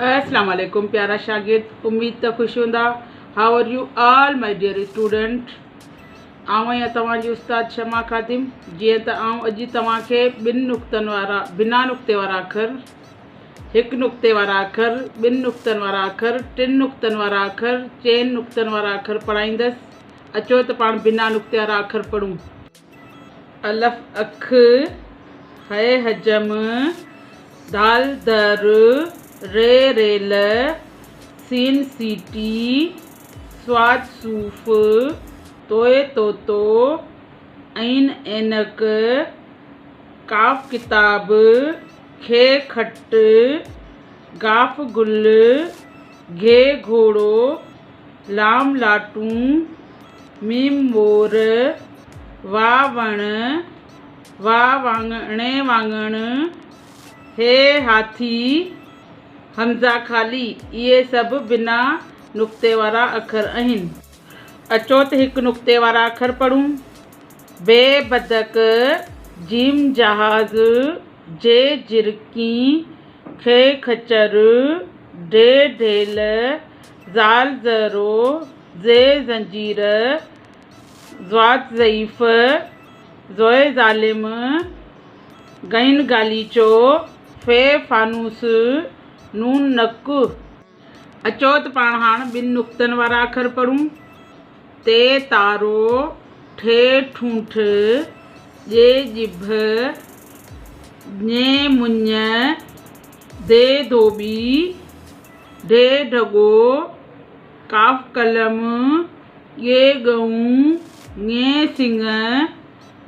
اسلام عليڪم پيارا شاگرد اميد ته خوش هوندا how are you all my dear student آئون آهيان توهان جي استاد شمع خادم جيئن ته آئون اڄ توهان کي ٻن نقطن وارا بنا نقطي وارا اکر هڪ نقطي وارا اکر ٻن نقطن وارا اکر ٽن نقطن وارا اکر چئن نقطن وارا اکر پڙهائيندس اچو ته پاڻ بنا نقطي وارا اکر پڙهون. الف اک، هه حجم، دال در، ر ريل، سين سيٽي، صاد صوف، طوء طوطو، عين عينڪ، ڪاف ڪتاب، خ کٽ، گاف گل، گهه گهوڙو، لام لاٽون، ميم مور، وا وڻ، وا واڱڻ، واڱڻ، هي هاٿي، همزه خالي، اهي سڀ بنا نقطي وارا اکر آهن. اچو ته هڪ نقطي وارا اکر پڙهون. بي بدڪ، جيم جهاز، جي جرڪي، خ خچر، ڍ ڍيل، زال ذرو، ز زنجير، ضاد ضعيف، ظ ظالم، غين غاليچو، ف فانوس، نون نڪ. اچو ته پاڻ هاڻ ٻن نقطن وارا اکر پڙهون. ت تارو، ٺ ٺونٺ، ڄ ڄڀ، ڃ مڃ، ڌ ڌوٻي، ڍ ڍڳو، ڪاف قلم، ڳ ڳئون، ڱ سڱ،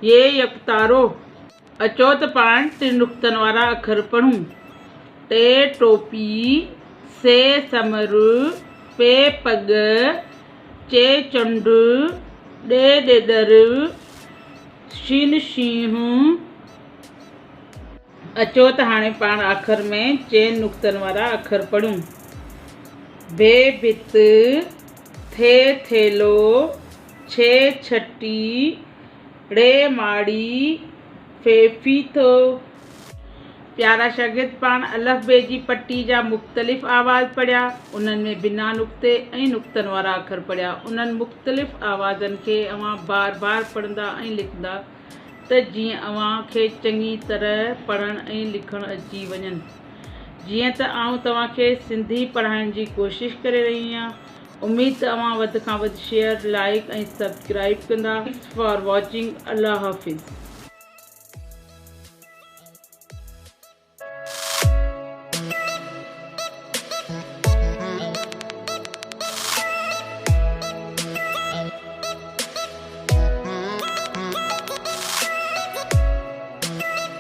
ي يڪتارو. اچو ته پاڻ ٽن نقطن وارا اکر پڙهون. ٽ ٽوپي، س سمر، پ پڳ، چ چنڊ، ڏ ڏيڏر، ش شينهن. اچو ته هاڻي پاڻ آخر ۾ چئن نقطن وارا اکر پڙهون. ڀ ڀت، ٿ ٿيلهو، ڇ ڇٽي، ڙ ماڙي، ف ڦيٿو. پيارا شاگرد پاڻ الف بي جي پٽي جا مختلف آواز پڙهيا، انهن ۾ بنا نقطي ۽ نقطن وارا اکر پڙهيا. انهن مختلف آوازن کي اوهان بار بار پڙهندا ۽ لکندا ته جيئن اوهان کي چڱي طرح پڙهڻ ۽ لکڻ اچي وڃن. جيئن ته آئون توهان کي سنڌي پڙهائڻ جي ڪوشش ڪري رهي آهيان. اميد ته اوهان وڌ کان وڌ شيئر، لائيڪ ۽ سبسڪرائيب ڪندا. Thanks for watching الله حافظ.